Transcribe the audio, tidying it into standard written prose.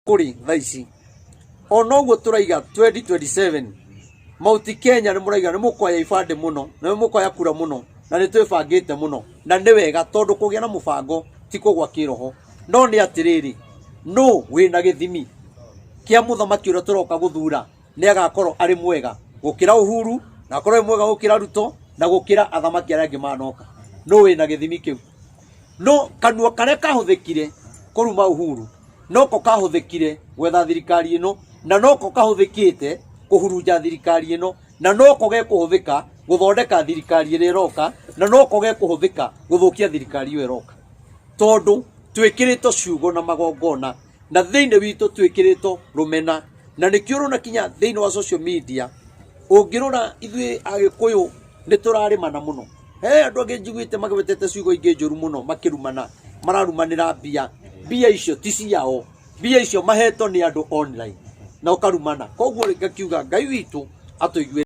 Kũrĩ thaa ici ona ũguo tũraiga 2027 Mount Kenya nĩ mũraiga nĩ mũkoya ibandĩ mũno na nĩ mũkoya kura mũno na nĩ twĩbangĩte mũno na nĩ wega tondũ kũgĩa na mũbango ti kũgwa kĩroho. No nĩ atĩrĩrĩ, nũ wĩna gĩthimi kĩa mũthamaki ũrĩa tũroka gũthura nĩ agakorwo arĩ mwega gũkĩra Uhuru na akorwo arĩ mwega gũkĩra Ruto na gũkĩra athamaki arĩa angĩ manoka? Nũ wĩna gĩthimi kĩu? No kanua karĩa kahũthĩkire kũruma Uhuru noko kahũthĩkire gwetha thirikari ĩno, na noko kahũthĩkĩte kũhurunja thirikari ĩno, na noko gekũhũthĩka gũthondeka thirikari ĩrĩa ĩroka, na noko gekũhũthĩka gũthũkia thirikari ĩyo ĩroka, tondũ twĩkĩrĩtwo ciugo na magongona na thĩinĩ witũ twĩkĩrĩtwo rũmena. Na nĩkĩo ũrona kinya thĩinĩ wa social media, ũngĩrora ithuĩ Agĩkũyũ nĩ tũrarĩmana mũno. He andũ angĩ njiguĩte magwetete ciugo ingĩ njũru mũno makĩrumana, mararumanĩra mbia. Mbia icio ti ciao, mbia icio mahetwo nĩ andũ online na ũkarumana. Koguo rĩ, ngakiuga Ngai witũ atũigue.